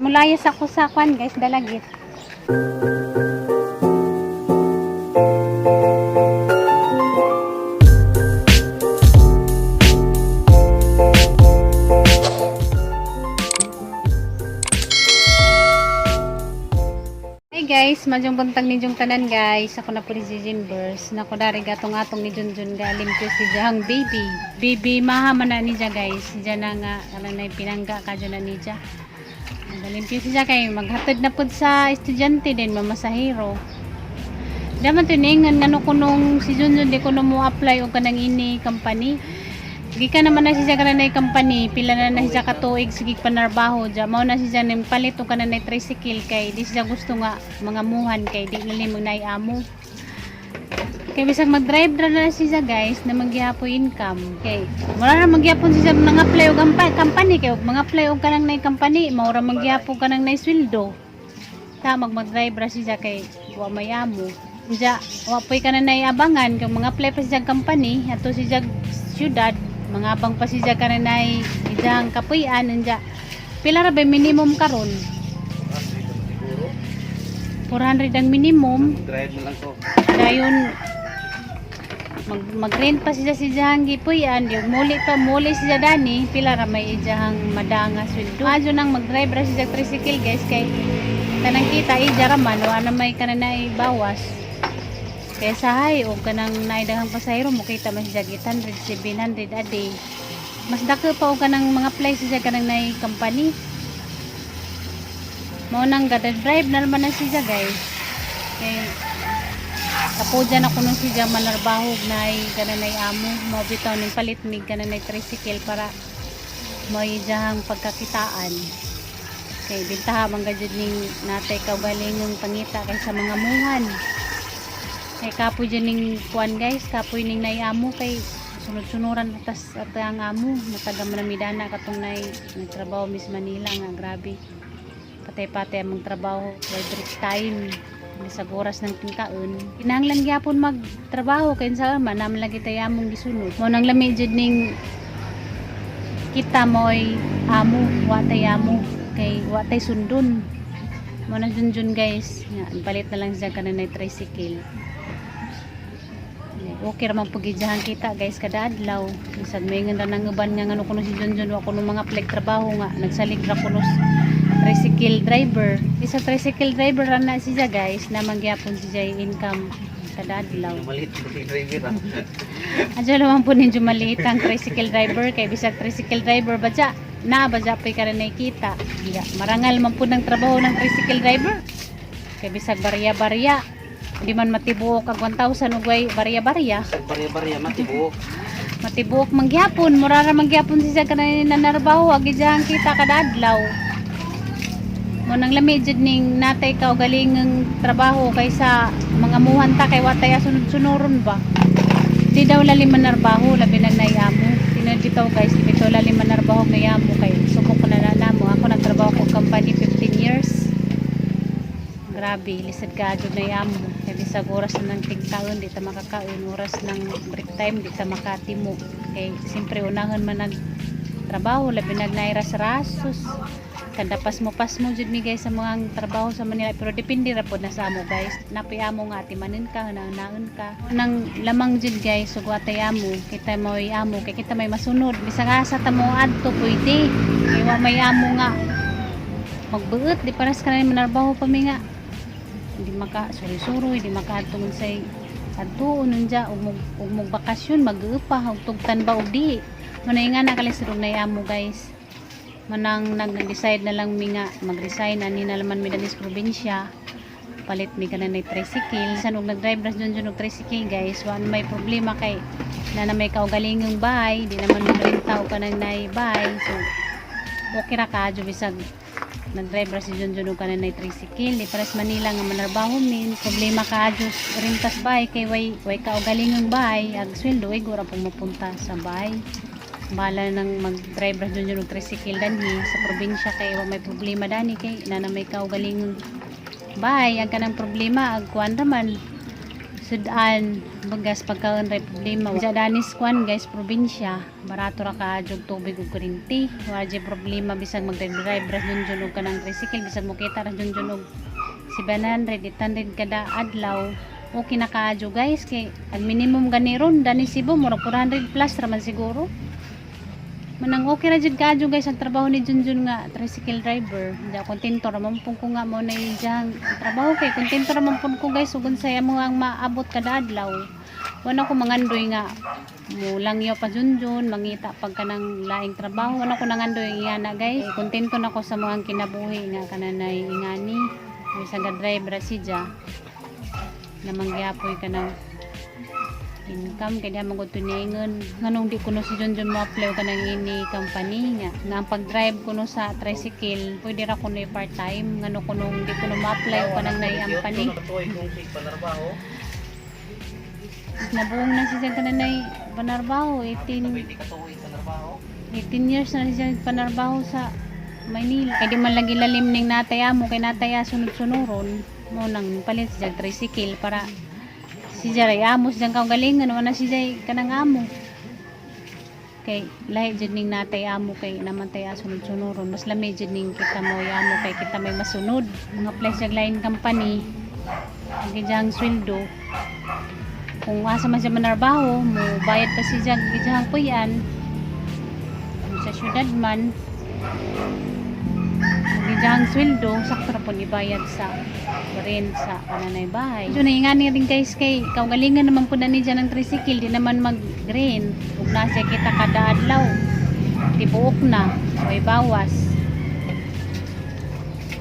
Mulayas ako sa kwan, guys, Dalagit. Hi guys, madyong buntag ninyong tanan, guys. Ako na po ni Jijin Burst. Nako dari gatong atong ni Junjun galimpyo si Jahang baby. Baby maha man na niya, guys. Diyan na nga kana na pinangga ka dyan na niya. Galimpyo siya kay maghatod na pud sa estudyante din mamasahero. Daman tiningan ngano kunong si Junjun di kuno mo apply og kanang ini company. Gikan naman na siya kanang company, pila na na siya katuig sige panarbaho dya. Mao na siya ning palit og kanang tricycle kay di siya gusto nga mga muhan kay di na limang naay amo. Kay bisag mag-drive ra na siya, guys, na manggihapoy income. Kay mura ra manggihapon siya mga apply og company kay og mga apply og kanang nay company, mao ra manggihapon kanang nay sweldo. Ta mag mag-drive ra siya kay wa may amo. Siya wa poy kanang nay abangan kay mga apply pa siya company ato siya syudad, mga abang pa siya kanang nay ijang kapuy-an anja. Pila ra ba minimum karon? Siguro. 400 ang minimum. Drive mo lang ko. Dayon mag-rent pa siya si Jahang gipuy-an, yung muli pa muli siya dani, pila ra may ijahang madanga sweldo. Adyo nang mag-drive ra siya tricycle, guys, kay kanang kita ija ra man, wa na may kanang bawas. Kaya sa hay og kanang naidahang pasahero mo kita man siya 800 700 a day. Mas dako pa og kanang mga apply siya kanang nay company. Mao nang gada drive na naman na siya, guys. Kay kapo dyan ako nung siya manarbahog na ay gananay amo. Mao bitaw ning palit mig kananay tricycle para mo ijahang pagkakitaan. Kay bintaha man gajud ning natay kaugalingong pangita kaysa mga muhan. Kay kapoy dyan ning kuan, guys, kapoy ning nay amo kay sunod-sunuran tas at ang amo nataga man midana katong nay nagtrabaho Miss Manila nga grabe. Patay-patay ang trabaho, may break time sa oras ng tingkaon. Kinahanglan gyapon magtrabaho kay sa man naman lagi tay among gisunod. Mo nang lami jud ning kita mo'y amo, wa tay amo kay wa tay sundon. Mo na jun jun, guys, nga palit na lang siya kanang tricycle. Okay ra man pag kita, guys, kada adlaw. Bisag may nga nang uban nga ngano kuno si Junjun wa kuno mga apply trabaho nga nagsalig ra kuno tricycle driver. Isa tricycle driver ra na siya, guys, na mangyapon siya yung income kada adlaw. Maliit ko si driver ah. Adyo naman po ninyo maliit ang tricycle driver kay bisag tricycle driver ba dya na ba dya pa'y ka rin nakikita. Dya, marangal man po ng trabaho ng tricycle driver. Kay bisag barya-barya, di man matibuok ag 1,000 ug way barya-barya. Sa barya-barya matibuok. Matibuok mangyapon, mura ra mangyapon siya kanay nanarbaho ag ijang kita kada adlaw. Mo nang lami jud ning natay ka galingong trabaho kaysa mga muhan ta kay watay sunod-sunuron ba. Di daw lalim manarbaho labi nang naiamo. Tinuod bitaw, guys, di bitaw lalim manarbaho naiamo kay subok ko na na namo. Ako nagtrabaho ko company 15 years. Grabe, lisod ka jud naiamo. Kay bisag oras na ng tigkaon, di ta makakaon. Oras ng break time, di ta makatimo. Kay siyempre unahon man nag trabaho, labi nag ras-rasos. Kada pasmo-pasmo jud mi, guys, sa mga trabaho sa Manila, pero depende ra pod na sa amo, guys. Napi amo nga atimanin ka, hunahunaon ka. Nang lamang jud, guys, ug watay amo, kita mo'y amo kay kita may masunod. Bisag asa ta mo adto pwede. Kay wa may amo nga magbuot, di paras ka na manarbaho pa mi nga hindi maka suri-suroy, di maka adto say adto unja ug mog bakasyon mag-upa og tugtan ba og di. Manay nga nakalisod og nay amo, guys. Manang nag-decide na lang mi nga mag-resign ani na naman mi danis probinsya, palit mi kanan nay tricycle san og nag-drive ra jud og tricycle, guys, wa na may problema kay na may kaugalingong bahay, di naman mo renta og kanang nay bahay, so okay ra ka bisag nag-drive ra si Junjun og kanan nay tricycle. Di pares Manila nga manarbaho min problema ka adyo rentas bahay kay way kaugalingong bahay, ag sweldo ay gura pong mapunta sa bahay. Bala nang mag-drive ra Junjun og tricycle danhi sa probinsya kay wa may problema dani kay na may kaugalingong bahay. Ang kanang problema ag kuan ra man. Sudan bagas pagkaon ray problema. Sa danis kwan guys, probinsya, barato ra ka og tubig ug kuryente. Wa jud problema bisag magdrive ra junjun og kanang tricycle, bisag mo kita ra junjun og 700, 800 kada adlaw. Okay na kaadyo guys, kay ang minimum gani ron dani Cebu murag 400 plus ra man siguro. Manang okay ra jud kaadyo guys ang trabaho ni Junjun nga tricycle driver. Hindi kontento ra man pud ko nga mo na iyang trabaho, kay kontento ra man pud ko guys ug unsay amo ang maabot kada adlaw. Wala ko mangandoy nga mulangyaw pa Junjun, mangita pag kanang laing trabaho. Wala ko nangandoy iyana guys. Eh, kontento na ko sa mga kinabuhi nga kananay ingani. Bisag ga drive ra siya namang gyapoy kanang income kay di man gud tuningon nganong di kuno si Junjun mo apply og kanang ini company nga nga ang pag-drive kuno sa tricycle pwede ra kuno part time, ngano kuno di kuno mo apply og kanang naay company. Kung sig panarbaho. Nabuong na siya kananay panarbaho, 18 20 ka tuig panarbaho. 18 years na siya panarbaho sa Maynila. Kay di man lagi lalim ning nataya mo, kay nataya sunod-sunuron mo nang palit siya tricycle para si Jaray amo siyang kaugalingon, wala si Jay kanang amo. Kay lahi jud ning natay amo kay namantay sunod-sunuron, mas lami jud ning kita mo amo kay kita may masunod. Mga place jag line company ang gijang sweldo, kung asa man siya manarbaho mo bayad pa siya gijang puyan. Kung sa syudad man gijang sweldo, sakto ra po ni bayad sa rent sa kananay bahay. So naingani rin guys kay kaugalingan naman po na ni dyan ang tricycle, di naman mag-rent. Ug nasa kita kada adlaw, tibuok na, may bawas.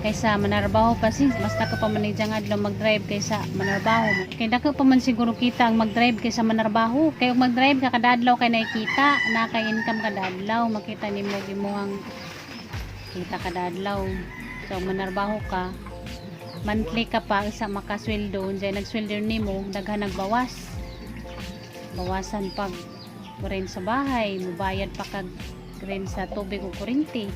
Kaysa manarbaho pa si, basta ka pa man ni dyan adlaw mag-drive kaysa manarbaho. Kay dako pa man siguro kita ang mag-drive kaysa manarbaho. Kay ug mag-drive ka kada adlaw kay nakikita, na kay income kada adlaw, makita nimo imuhang kita kada adlaw. So manarbaho ka, monthly ka pa isa makasweldo, unsay nagsweldo nimo daghan nagbawas, bawasan pag rent sa bahay, mubayad pa kag rent sa tubig ug kuryente,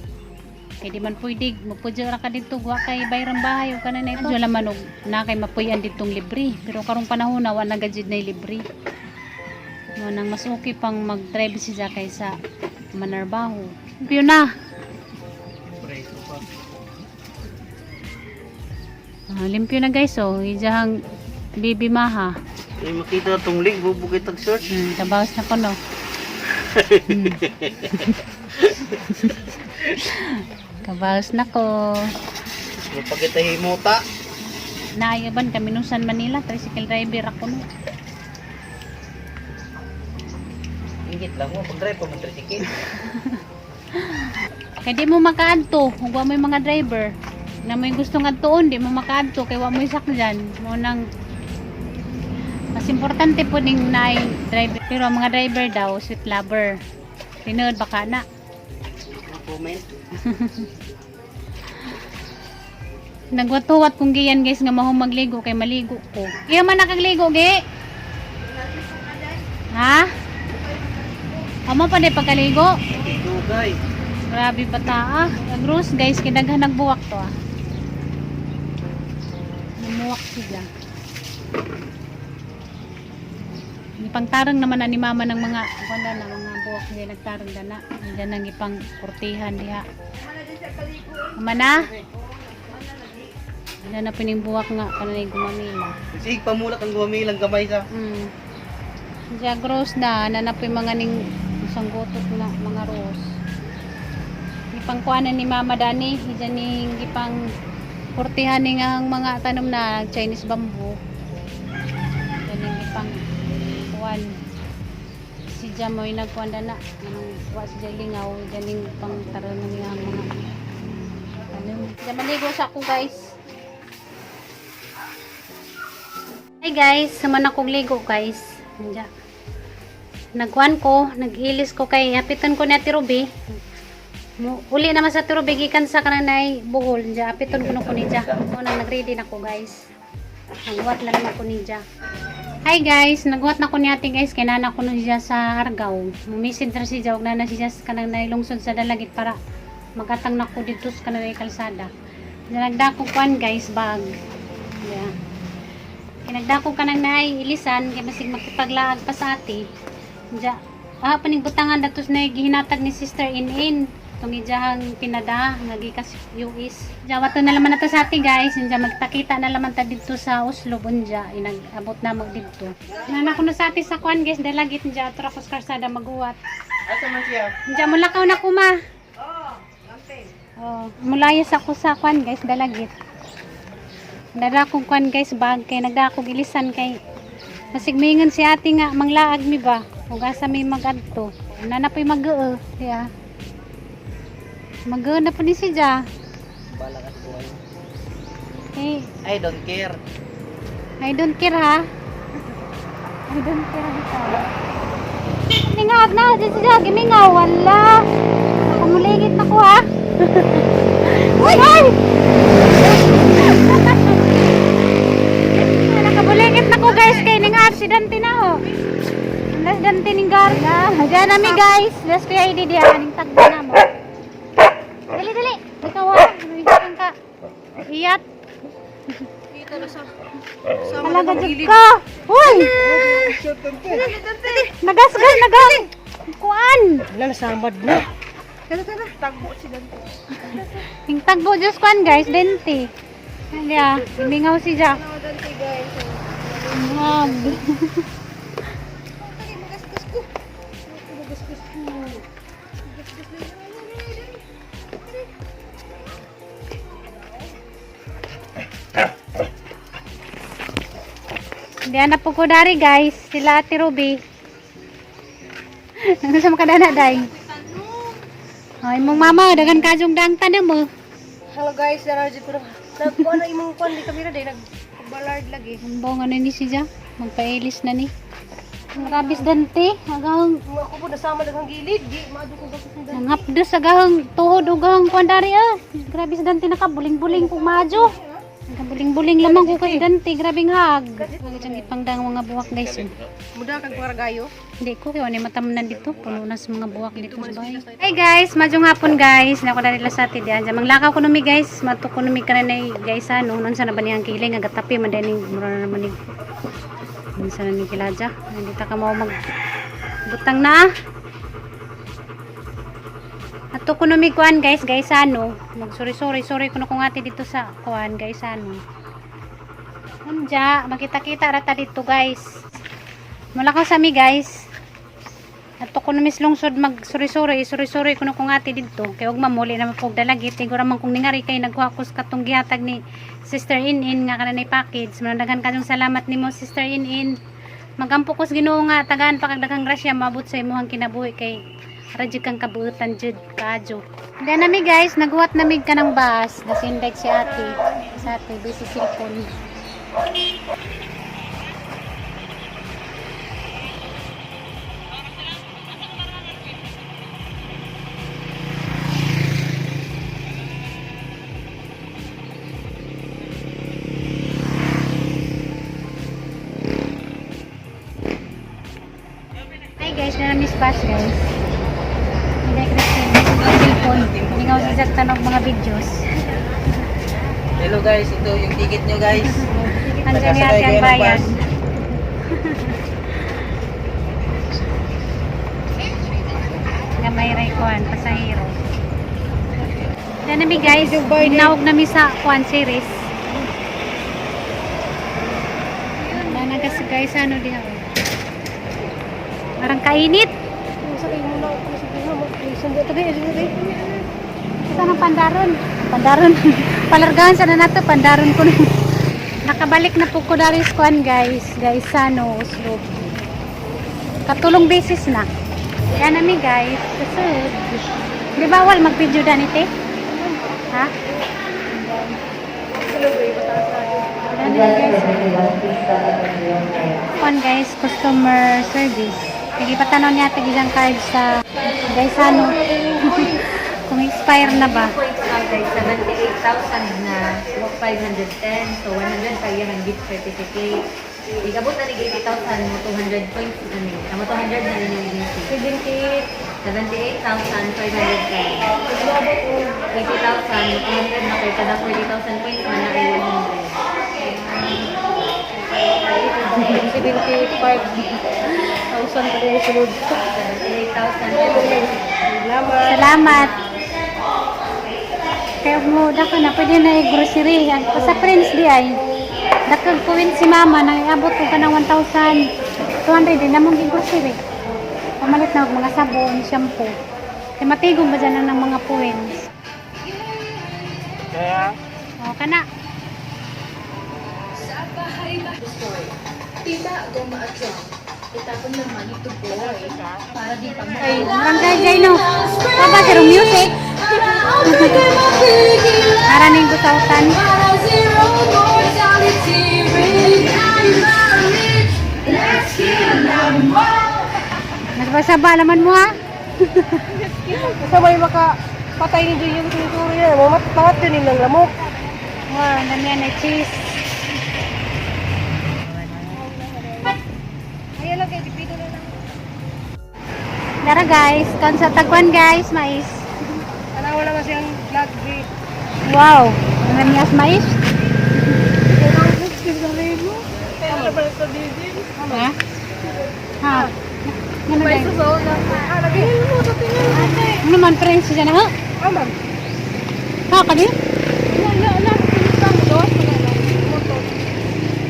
kay di man pwede mapudyo ra ka didto, wa kay bayrang bahay o kanan na ito wala man og na kay mapuy-an ditong libre. Pero karong panahon na wa na gajud nay libre mo, nang mas okay pang mag-drive siya kaysa manarbaho. Yun na. Preso pa. Ah, limpyo na guys, oh. Ijahang bibi maha. Ay makita tong link bubukit ang search. Tabawas na ko no. Kabawas na ko. Mapakita himuta. Naayaban kami nung San Manila, tricycle driver ako no. Ingit lang mo pag-drive pa man tricycle. Kay di mo makaadto kung wa mo'y mga driver na may gusto nga tuon, di mo makaadto kay wa mo'y sakyan. Mo nang mas importante po ning naay driver. Pero ang mga driver daw, sweet lover. Tinuod baka na. Mga comment. Nagwatuwat kong giyan guys nga mahong magligo kay maligo ko. Iyo man nakagligo gi. Ha? Amo pa di pagkaligo? Dugay. Grabe bata ah. Agros guys, kay daghan nagbuwak to ah. Lumuwak siya. Ipangtarang naman na ni mama ng mga wala na mga buwak niya, nagtarang na na. Diyan nang ipang kurtihan diha. Mana? Wala na pining buwak nga kananay gumamila. Sig pamulak ang gumilang gamay sa. Siya gross na nanapoy mga ning isang gutot na mga rose. Ipangkuanan ni Mama Dani, diyan ning ipang kurtihan ni nga ang mga tanom na Chinese bamboo. Diyan ning ipang kuan. Si Jamoy nagkuan na anong wa si Jay lingaw, diyan ning pang taron niya ang mga tanom. Diyan maligo sa ako guys. Hi guys, sama na kong ligo guys. Nandiyan. Nagkuan ko, nag-ilis ko kay apitan ko ni Ate Ruby. Uli naman sa Ate Ruby gikan sa kananay Bohol. Nandiyan, apiton ko na ko niya. Mo nang nagready na ko guys. Nagwat lang naman ko niya. Hi guys, nagwat na ko ni Ate guys kay nana ko na siya sa Argao. Mumisid ra siya og nana siya sa kanang lungsod sa Dalagit para magatang na ko dito sa kanang kalsada. Nagdako kuan guys bag. Yeah. Kinagdako ka nang naay ilisan kay basig makipaglaag pa sa ate. Diya, paning butangan datos na gihinatag ni Sister In-In. Itong ijahang pinada nga gikas US. Diya, wato na laman na to sa ate guys. Diya, magtakita na laman ta didto sa Oslo unja. Inag-abot na mo didto. Nana ko na sa ate sa kwan guys, dalagit diya ato ra ko sa karsada maguwat. Asa man siya? Diya mulakaw na kuma. Oh, mulayas ako sa kwan guys, dalagit. Dara kong kwan guys, bag kay nagdako gilisan kay masigmingan si ate nga manglaag mi ba. Ug asa mi magadto. Nana po'y mag-ee, diya. Mag-ee na po ni si Ja. Bala ka sa buhay. Eh, I don't care. I don't care ha. I don't care bitaw. Mingag na, di si Ja, gimingaw, wala. Kumuligit na ko ha. Uy! Ay! Nakabuligit na ko guys kay ning aksidente na ho. Las dante ning garga. Diyan nami guys, las kuya ID diyan ning tagbo na mo. Dali dali. Ikaw ha, Lumisan ka. Iyat. Dito na sa... Talaga jud ka. Uy! Nagasgas nagang. Kuan. Wala, nasamad na. Tara, tara. Tagbo si Dante. Ning tagbo just kuan guys, dente. Kaya, mingaw si Jack. Ano, Dante, guys. Ngag. Ay, magasgas ko. Magasgas ko. Magasgas na. Diyan na po ko dari guys, sila Ate Ruby. Ano sa makadana day? Ay mong mama, dagan kajong dang tanom mo. Hello guys, dara jud ko. Nagkuha na imong kuan di kamera day nag-ballard lagi. Ang bongo na ni siya, magpailis na ni. Ang Rabis dante, agang Mga ako po nasama daghang gilid, di maadto ko gastos ni Dante. nangapdos agahang tuhod ug ahang kuan dari ah. Grabe sa dante nakabuling-buling kung madyo. Nakabuling-buling lamang ko kay dante, grabe hag. Ang ipangdang mga buwak guys. Oh. Muda kag paragayo. Hindi ko, kaya wala matamnan dito. Puno na sa mga buwak dito sa bahay. Hey guys, madyong hapon guys. Nako na nila sa ati diyan. Diyan, Manglakaw ko numi guys. Mato ko numi ka na guys ano. Nun sa na ba niyang kiling. Agatapi, madaning mura na naman ni. Nun sa na ni kiladya. Hindi ta ka mao mag butang na ah. Ato ko numi kuan guys, guys ano. Mag sorry sorry sorry kuno kong ate dito sa kuan guys ano. Unja, makita-kita rata dito guys. Mula ko sa mi guys. Ato ko na mislungsod mag suri-suri, suri-suri kuno kong ate didto. Kay ug mamuli na mapog dalagit. Igura man kong ningari kay nagkuha ko sa katong gihatag ni Sister In-In nga kananay package. Manadagan kayong salamat nimo Sister In-In. Magampo ko sa Ginoo nga tagaan pa kag daghang grasya maabot sa imong kinabuhi kay ara jud kang kabuutan jud kaadyo. Then nami guys, naghuwat namig kanang bus. Nasindag si ate. Sa ate busy cellphone. Hi guys, na miss bus guys. Hindi Christine, cellphone. Hindi nga sa tanong mga videos. Hello guys, ito yung ticket nyo guys. Andiyan ni Nagkasakay Ate kayo ang ng bayan. bus. Nga may ray kuan, pasahero. Diyan nami guys, hinawag nami sa kuan series. Nanagas guys, ano diha. Oh. Parang kainit. Sa kay mo na ako sa kay mo. Sundo tabi, sundo tabi. Saan ang pandaron? Pandaron. Palargahan sana nato, pandaron ko na. Nakabalik na po ko dari sa kuan guys. Guys, ano, Oslo. Katulong basis na. Yan nami guys. Kasud. Di bawal mag-video danite? Ha? Hello guys, basta sa Yan nami guys. Kuan guys, customer service. Sige patanaw niya tag isang card sa guys ano. Kung expire na ba. Points ka guys, 78,000 na 510. So, 100 pa yan ang gift certificate. Ikabot na ni 80,000 mo, 200 points na ni. Amo 200 na ninyo i 78,510. 80,000, 200 na kay kada 40,000 points man na ay 100. 75,000 pa rin sunod. 78,000. Salamat. Salamat. Kaya mo, dako na, pwede na i-grocery. Sa Prince di ay. Dakag puwin si mama, nang iabot ko ka ng 1,200. Di na mong i-grocery. Pamalit na og mga sabon, shampoo. Kaya matigong ba dyan ang mga puwins? Kaya, O, kana. Ay, barangay jay no. Papa, zero music. Para ning gusautan. Nagbasaba laman mo ha. Basta may maka patay ni Jay yung tinuturo niya. Mamat mamat yun nilang lamok. Wow, ang dami yan na cheese. Ayan lang kay dipito na lang. Dara guys, kon sa tagwan guys, mais. Tanawa naman siyang vlog di. Wow, ang dami as mais. Ha? Ha? Ano ba? Ah, lagi. Ano man friends siya na ha? Ah, ma'am. Ha kadi?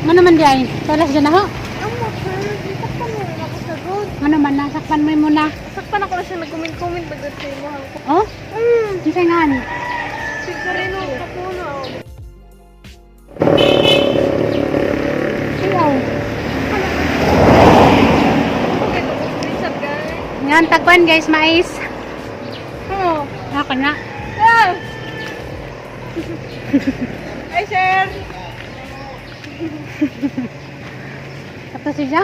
Ano man di ay? Talas dyan na ha? Ano man nasakpan mo muna. Sakpan ako na siya nag-comment-comment bagad sa imo. Oh? Kinsa nga ni? Sigurino kapuno. Wow. Ngan tagwan guys, mais. Oo. Ako na. Ay, sir. Tapos siya.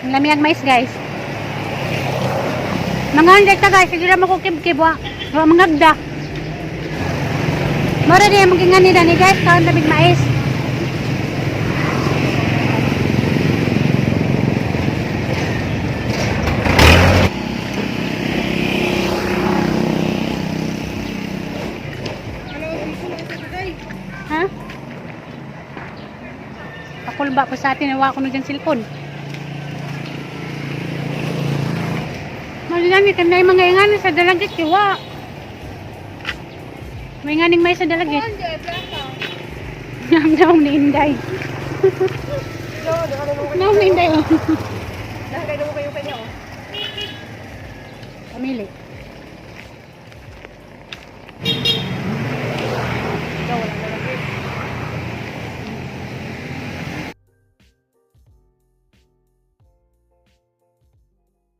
Ang lami ang mais guys. Mga hundred ka guys, sige lang makukib-kib wa. Wa mangagda. Mora di ang magingani ni guys, kaon lamig mais. Ha? Pakulba po sa atin, nawa ko na dyan cellphone. Malilami, kanay mga ingani sa dalagit, kiwa. May nganing may sa dalagit. Ang naong ni Inday. Naong ni Inday, oh. Dahil mo kayo kanya, oh. Pamili.